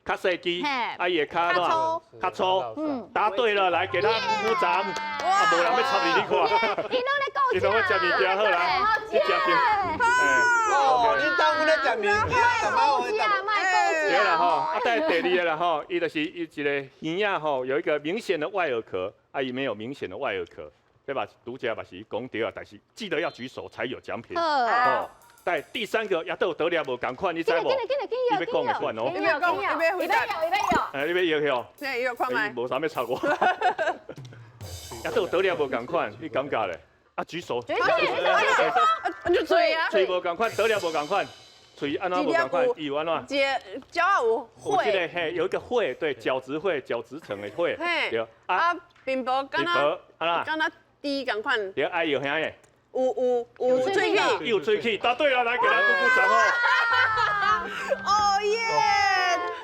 較細支。啊，伊的跤按怎？較粗。嗯。答對了，來給他鼓掌。啊，無人欲插你，你看。伊攏咧顧伊攏咧食物件好啦，去食麵。哦，你當阮咧食物件，怎麼會對啦吼，啊，再第二个啦吼，伊就是伊一个耳仔吼，有一個明顯的外耳殼，啊，伊沒有明顯的外耳殼，對吧？拄才嘛是講對啊，但是記得要舉手才有獎品。哦，再第三個，猶閣有佗粒無仝款，你知無？你欲講的款哦。你欲講，你欲回答，你欲搖，哎，你欲搖吼？你搖看覓。無啥欲插我。猶閣有佗粒無仝款，你感覺咧？啊，舉手。舉手。啊，就喙啊。喙無仝款，佗粒無仝款。喙按怎無仝款？伊有按怎？一个鳥仔有血。這个嘿，有一個血，對，角質血，角質層的血。對。啊，蝙蝠敢若敢若豬仝款。對，啊，有啥个？有有有喙齒。有喙齒，答對了，來給他鼓鼓掌哦。哦耶！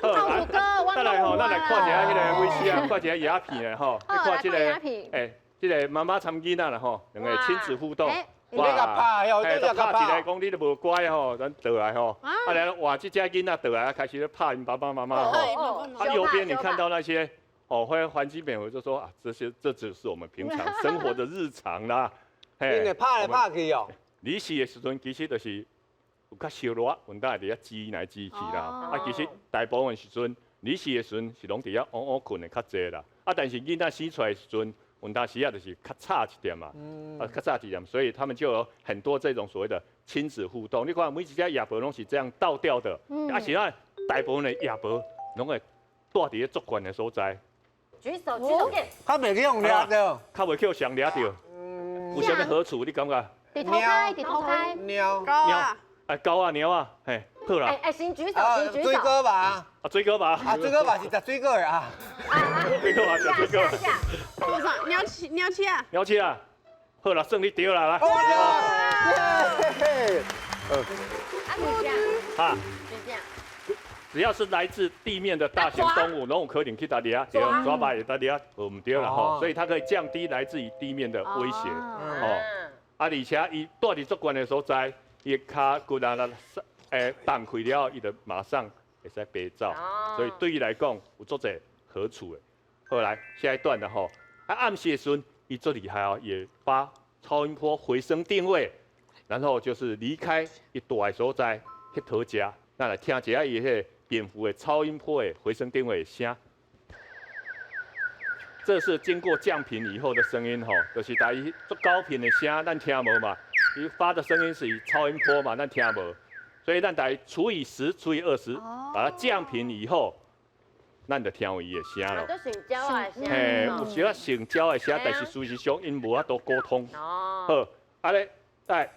好，哥，再來吼，咱來看一下彼个尾絲啊，看一下鴉片的吼，你看這個，欸，這個媽媽摻囡仔啦吼，兩個親子互動。你共拍哦，你共拍一个講你都無乖吼，咱倒來吼，啊來哇，這隻囡仔倒來開始咧拍𪜶爸爸媽媽吼。啊，右邊你看到那些哦，會環境蝙蝠就說啊，這些這只是我們平常生活的日常啦。𪜶會拍來拍去哦。離死的時陣其實就是有較燒熱，阮兜會佇遐吱來吱去啦。啊，其實大部分時陣離死的時陣是攏佇遐甕甕睏的較濟啦。啊，但是囡仔生出來的時陣，有當時啊，就是較早一點嘛，啊，較早一點，所以他們就有很多這種所謂的親子互動。你看每一隻夜婆攏是這樣倒吊的，啊是咱大部分的夜婆攏會蹛佇咧足懸的所在。舉手舉手，較袂去予掠著，較袂去予掠著。有啥物好處？你感覺？佇塗跤，佇塗跤。貓。狗啊。哎，狗啊，貓啊，嘿，好啦。哎哎，先舉手，先舉手。水果肉。啊，水果肉。啊，水果肉是食水果的啊。水果肉食水果。多少？鳥鼠，鳥鼠啊。鳥鼠啊，好啦，算你對啦，來。啊，你這樣。啊。就這樣。只要是來自地面的大型動物，攏有可能去蹛佇對，抓把也蹛佇毋對啦吼，所以它可以降低來自於地面的威脅，哦。啊，而且伊蹛佇足懸的所在，伊的跤骨啊，欸，動開了，伊就馬上會使飛走，所以對伊來講有足濟好處的。後來下一段的吼，啊，暗時的時陣，伊足厲害哦，也發超音波回聲定位，然後就是離開伊蹛的所在去討食。咱來聽一下伊彼個蝙蝠的超音波的回聲定位的聲，這是經過降頻以後的聲音吼，就是大伊足高頻的聲，咱聽無嘛。伊發的聲音是以超音波嘛，咱聽無。所以咱來除以10，除以20，把它降頻以後，咱就聽有伊的聲了。都像鳥的聲。嘿，有時啊像鳥的聲，但是事實上𪜶無法度溝通。哦。好，啊咧，來，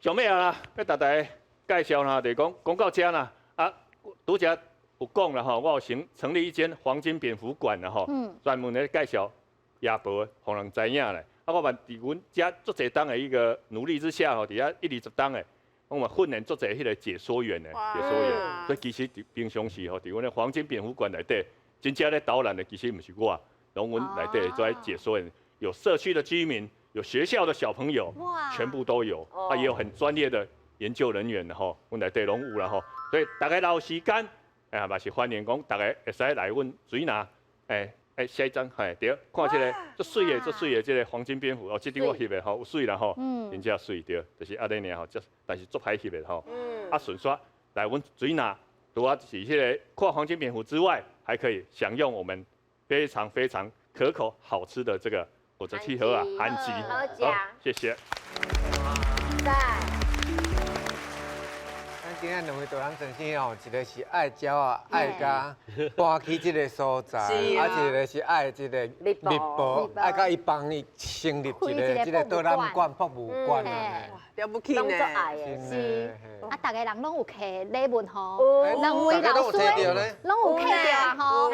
上尾啊啦，欲逐家介紹啦，就是講講到這啦，啊，拄才有講啦吼，我有成立一間黃金蝙蝠館啦吼，專門咧介紹夜婆，予人知影咧。啊，我嘛佇阮遮足濟冬的一個努力之下吼，佇遐一二十冬的，我嘛訓練足濟彼個解說員的，解說員。所以其實佇平常時吼，佇阮的黃金蝙蝠館內底，真正咧導覽的其實毋是我，攏阮內底做解說員，有社區的居民，有學校的小朋友，全部都有，啊，也有很專業的研究人員吼，阮內底攏有啦吼。所以大家若有時間，哎，嘛是歡迎講大家會使來阮水林，欸。欸，下一張，嘿，對，看這個，足媠的，足媠的，這個黃金蝙蝠哦，這張我翕的吼，有媠啦吼，真正媠對，就是按呢爾吼，但是足歹翕的吼。啊，順紲來阮水林，除了是彼個看黃金蝙蝠之外，還可以享用我們非常非常可口好吃的這個57盒啊，番薯。好，謝謝。今仔兩位導覽先生哦，一個是愛鳥仔，愛共搬去這個所在，啊，一個是愛這個蜜婆，愛共伊幫伊成立一個這個導覽館、博物館啊。了不起呢，是啊，逐家人攏有摕禮物吼，兩位老師攏有摕著啊吼，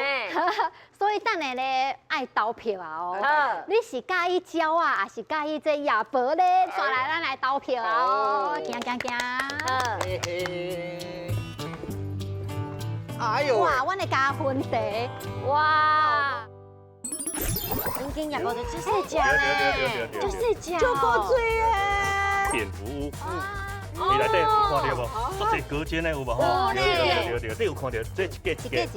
所以等下咧愛投票啊哦。你是佮意鳥仔，還是佮意這夜婆咧？紲來咱來投票啊哦，行行行。哎呦！哇，阮的加分題，哇！已經夜婆就足細隻咧，足細隻，足古錐的。蝙蝠屋，你內底有看著無？足濟隔間的有無吼？對對對對，你有看著？這一格一格，對，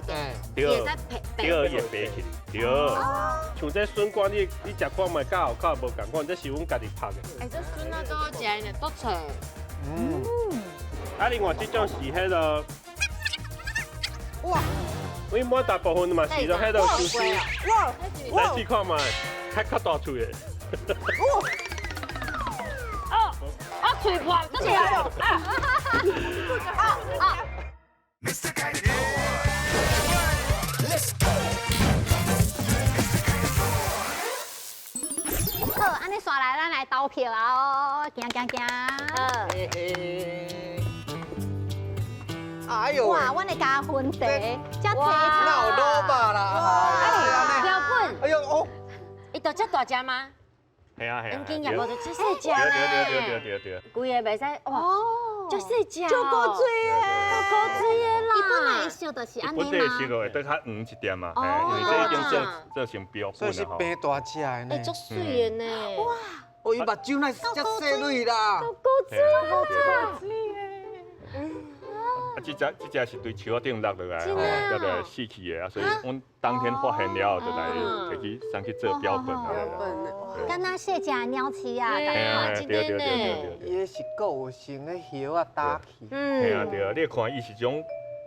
對，伊會爬起，對。像這筍乾，你食看覓，佮後口無仝款，這是阮家己拍的。欸，這筍仔都食呢，足脆。嗯。啊，另外這種是彼个，哇！阮滿大部分嘛是都彼个壽司。哇！來試看覓，較大喙的。哦，啊，喙破，這是啊啊啊！好，按呢紲來，咱來投票啊！哦，行行行。哎呦！哇，阮的加分題，遮齊哪有萝卜啦？標本。哎呦哦！伊就遮大隻嗎？係啊係啊。已經夜婆就足細隻咧。對對對對對。規個袂使哇，足細隻。足古錐的，足古錐的啦。伊本來色就是按呢嘛。本來色會得較黃一點嘛，因為這已經做成標本了。所以是白大隻的呢。欸，足媠的呢。哇！哦，伊目睭哪遮細蕊啦？足古錐，足古錐。啊，這隻是對樹仔頂落落來吼，落來死去的啊，所以阮當天發現了後，就來提去送去做標本啊。敢若細隻鳥鼠啊，對對對對對。伊彼是閣有成的葉仔打去。嘿啊對啊，你看伊是種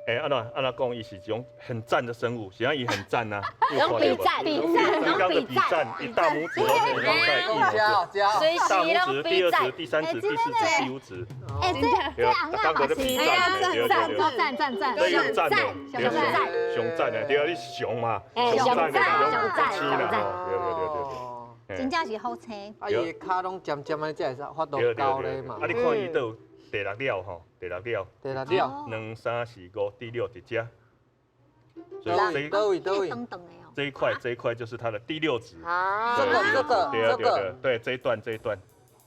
欸，按怎按怎講，伊是一種很讚的生物，實際上伊很讚啊。攏比讚，比讚，比讚，伊大拇指都可以放在一拇指，大拇指、第二指、第三指、第四指、第五指。欸，這這尪仔嘛是對讚讚讚讚，讚讚，上讚，上讚的，對啊，你上嘛，上讚的，上讚，對對對對對。真正是好青。啊，伊的跤攏尖尖的，才會使發度高咧嘛。啊，你看伊都有第六了吼，第六了。第六了。兩三四五，第六佇遮。佗位佗位佗位。這一塊這一塊就是它的第六指。啊。這個這個這個。對，這一段這一段，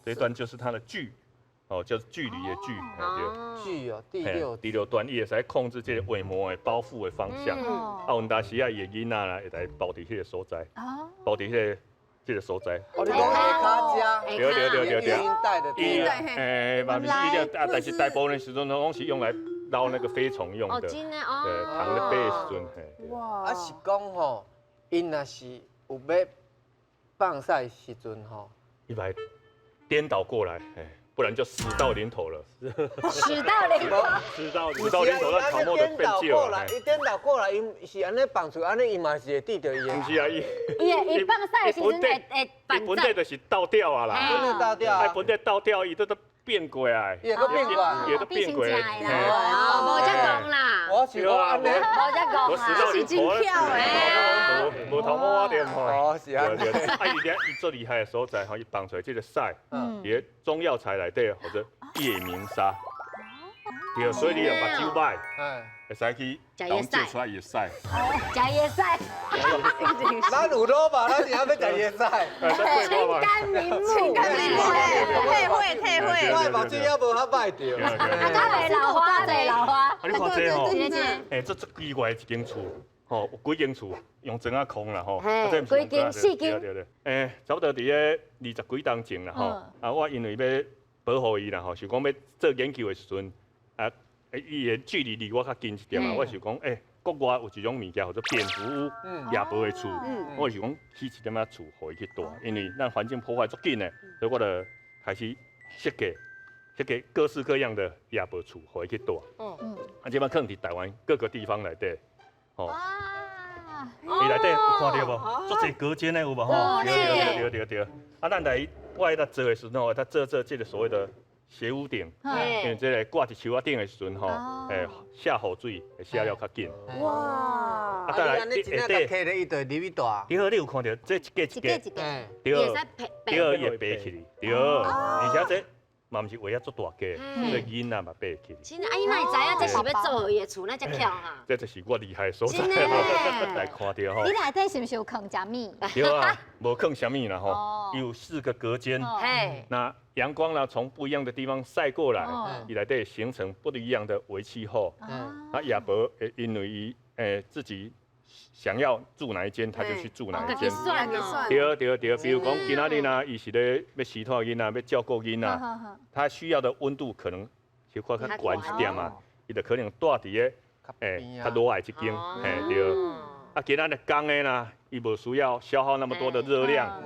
這一段就是它的距，哦，叫距離的距。對。距哦，第六。第六段，伊會使控制這個尾膜的包覆的方向。啊，有當時啊，伊的囡仔啦，會來包佇彼個所在。包佇彼個。這個所在，哦，你講下跤遮，對對對對對，育嬰袋的，欸，嘛毋是伊了，啊，但是大部分時陣攏是用來撈那個飛蟲用的，對，糖咧爬的時陣，嘿。哇，啊是講吼，𪜶若是有欲放屎的時陣吼，伊來顛倒過來，不然就死到臨頭了。死到臨頭，死到死到臨頭，那草木就變少了。伊顛倒過來，伊是按呢放出，按呢伊嘛是會滴著伊的。毋是啊，伊伊伊放屎的時陣會會伊本底就是倒吊啊啦，本底倒吊啊，本底倒吊，伊都都變過來，伊會閣變過來，伊都變過來，無遮戇啦，我是講按呢，無遮戇啦，是真巧的，無頭毛我點吼，哦是啊，啊伊咧伊最厲害的所在吼，伊放出來這個屎，伊個中藥材內底或者夜明砂，對，所以你若目睭歹，會使去人照出來伊會屎，食伊的屎，咱有腦吧，咱是還欲食伊的屎，清肝明目，清肝明目，退火退火，我的目睭也無較歹著。啊，敢袂老花，袂老花。啊，你看這吼，欸，這足奇怪的一間厝，吼，有幾間厝用磚仔空啦，吼，幾間四間，對對。欸，差不多佇咧二十幾冬前啦，吼，啊，我因為欲保護伊啦，吼，想講欲做研究的時陣，啊，伊的距離離我較近一點啊，我想講，欸，國外有一種物件叫做蝙蝠屋，夜婆的厝，我想講起一點仔厝，予伊去蹛，因為咱環境破壞足緊的，所以我就開始設計設計各式各樣的夜婆厝，予伊去蹛。啊，這擺囥佇台灣各個地方內底，吼，伊內底有看著無？足濟隔間的有無？吼，對對對對對。啊，咱來我咧做的時陣吼，他做做這個所謂的斜屋頂，因為這個掛佇樹仔頂的時陣吼，欸，下雨水會下了較緊。哇！啊，再來，你真正揢咧，伊就會入去蹛。對，你有看著這一格一格，對，對，伊會爬起來，對，而且這嘛毋是畫啊足大格，所以囡仔嘛爬起來。真的，啊，伊哪會知影這是欲做伊的厝，哪遮巧啊？這就是我厲害的所在，來看著吼。你內底是毋是有囥啥物？對啊，無囥啥物啦吼，有四個隔間。那陽光呢，從不一樣的地方曬過來，伊內底形成不一樣的微氣候。啊，夜婆因為伊自己想要住哪一間，他就去住哪一間。對對對，比如講今仔日呢，伊是咧欲飼帶囡仔，欲照顧囡仔，他需要的溫度可能小可較懸一點嘛，伊就可能蹛佇咧較熱的這間，嘿對。啊，今仔日公的啦，伊無需要消耗那麼多的熱量，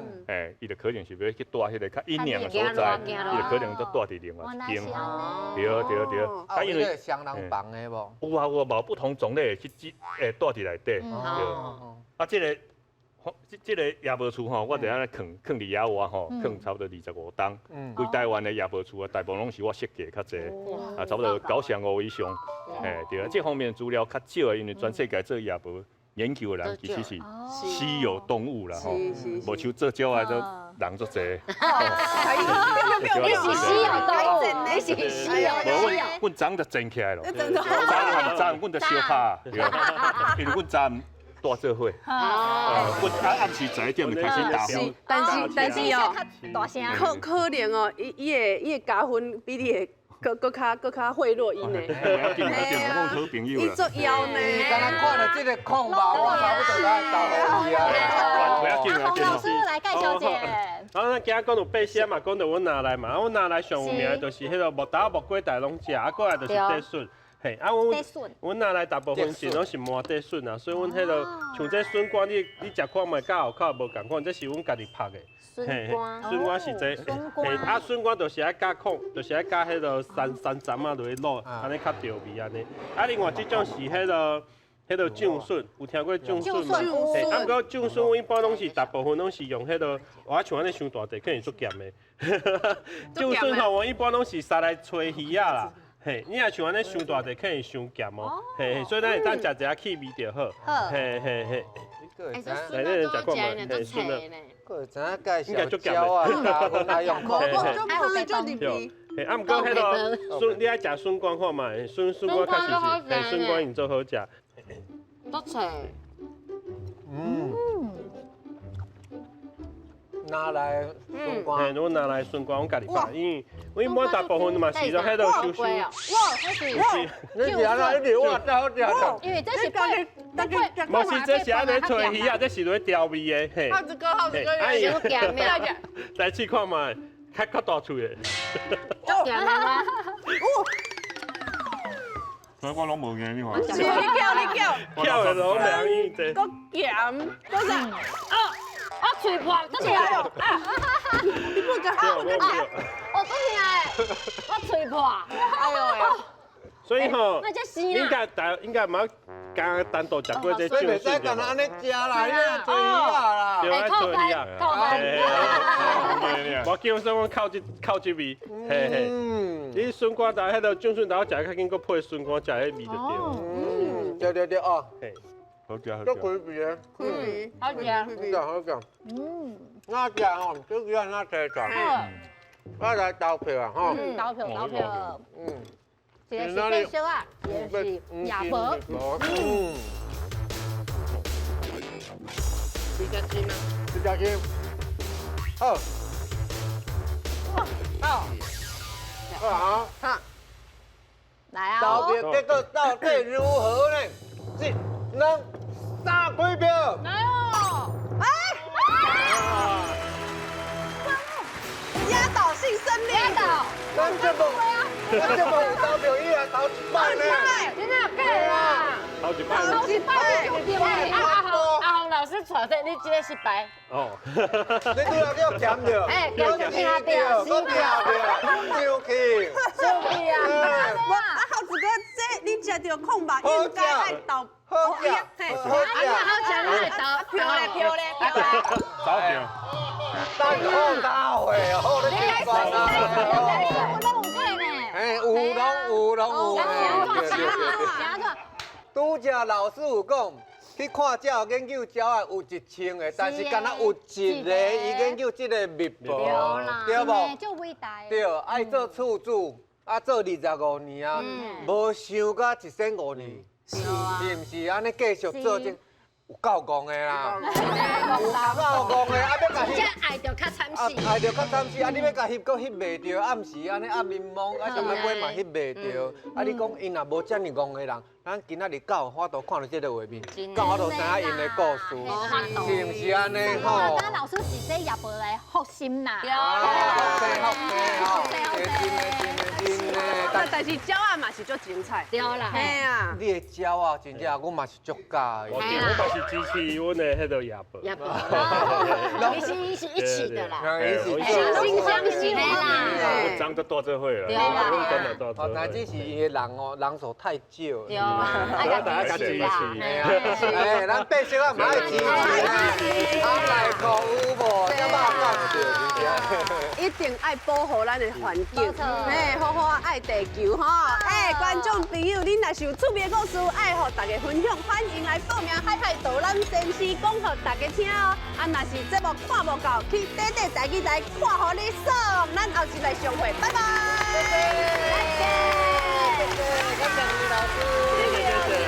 伊就可能是欲去蹛彼個較陰涼的所在，伊就可能就蹛佇另外一間。對對對。啊，有彼個雙人房的無？有啊有啊，無不同種類去擠，蹛佇內底。對。啊，這個這個夜婆厝吼，我就按呢囥囥佇野外吼，囥差不多25冬。規台灣的夜婆厝啊，大部分攏是我設計較濟，啊，差不多95%以上。對啊，這方面資料較少的，因為全世界做夜婆研究的人其實是稀有動物啦吼，無像做鳥仔都人足濟。你是稀有動物，你是稀有。無，阮昨就煎起來咯，昨昨阮就相拍，因為阮昨蹛做伙，阮暗時11點就開始打呼。但是哦，大聲。可能哦，伊的加分比你的閣較賄賂𪜶呢。不要緊，不要緊，我講好朋友啦。伊足枵呢。敢若看著這個空吧，我差不多來投予伊啊。不要緊，不要緊。老師來介紹者。啊，咱今仔講到八仙嘛，講到阮阿來嘛，啊，阮阿來上有名的就是彼個木豆、木瓜大攏食，啊，過來就是竹筍。嘿，啊，阮若來大部分是攏是麻底筍啊，所以阮彼个像這筍乾，你食看覓，佮喉口無仝款，這是阮家己拍的。筍乾，筍乾是這，嘿，啊，筍乾就是愛加控，就是愛加彼个山參仔落去滷，按呢較調味按呢。啊，另外這種是彼个醬筍，有聽過醬筍嗎？嘿，啊，毋過醬筍阮一般攏是大部分攏是用彼个，我像按呢傷大塊，可能足鹹的。醬筍吼，我一般攏是殺來炊魚仔啦。嘿，你若像按呢傷大塊，可能傷鹹哦。嘿，所以咱會當食一下氣味就好。嘿嘿嘿。欸，這筍啊，多食呢，足脆呢。閣會知影介紹鸟仔，加阮愛用口。嘿，啊，毋過彼个筍，你愛食筍乾看覓，筍乾確實是，嘿，筍乾𪜶足好食。足脆。嗯。拿來筍乾，嘿，阮拿來筍乾，阮家己拍，因為阮一般大部分嘛是咧彼度收收。哇，這是，你是按怎？你哇，真好食。因為這是配，無是這是按呢炊魚仔，這是咧調味的，嘿。好一個，好一個，傷鹹的。來試看覓，較大喙的。足鹹的嗎？所以我攏無驚，你看。是，你叫你叫。叫的攏袂用這。閣鹹，閣啥？啊！我喙破，足痛啊！你不講，我講，我足痛的，我喙破。哎呦喂！所以吼，應該大應該冇剛單獨食過這醬筍。所以袂使干焦按呢食啦，你愛炊魚仔啦。對，愛炊魚仔。扣分。我基本上我靠這味，嘿嘿。你筍乾豆彼个醬筍豆食較緊，閣配筍乾食彼味就對。嗯，對對對哦。嘿。好食好食。足開味的。開味，好食。好食好食。嗯。哪食吼？最主要哪食食？我來投票啊！吼。投票投票。嗯。一个是白烧啊，一个是亚伯。嗯。比较轻啊。比较轻。好。好。好啊。好。來啊！投票結果到底如何呢？一、兩、三，開票。來哦！哎！壓倒性勝利。壓倒。咱這部，咱這部有投票，伊來投一擺呢。真的假的啦？投一擺。投一擺就對了。阿紅老師帶這，你這个失敗。哦。你拄仔叫咸著。哎，叫聽著，我聽著，生氣。生氣啊！啊，猴子哥，這你食著空白，應該愛投。好食，好食，好食，你來投票咧，票咧，票咧。投票。大大会，好你真烦啊！哎，有拢有拢有。拄才老师有讲，去看鸟研究鸟仔有1000个，但是干焦有一个伊研究这个蜜婆，对无？足伟大。对，爱做厝主，啊做25年啊，无想到1500年，是毋是？按呢继续做这。有够戆的啦，有够戆的，啊欲共翕，爱著较惨死，爱著较惨死，啊你欲共翕，阁翕袂著，暗时按呢压面蒙，啊啥物尾嘛翕袂著，啊你讲𪜶若无遮尔戆的人，咱今仔日敢有法度看著这个画面，敢有法度知影𪜶的故事，是毋是按呢吼？刚老师是说亚伯的福心啦，福星福星吼，真的真的真的。但是鸟仔嘛是足精彩，对啦，嘿啊，你的鸟仔真正我嘛是足喜欢。我嘛是支持阮的彼个亚伯。亚伯，其实伊是一起的啦，相心相惜啦。我长得大做伙啦，对啦，哦，但只是伊的人哦，人数太少。对啊，爱大家支持。哎，咱白色仔嘛爱支持。阿内裤有无？这肉讲对，一定爱保护咱的环境，嘿，好好爱地球吼。哎，观众朋友，恁若是有趣味的故事，爱予大家分享，欢迎来报名海海导览先生讲予大家听哦。啊，若是节目看无够，去短短台语台看予你爽。咱后集来相会，拜拜。谢谢，谢谢，感谢李老师，谢谢，谢谢。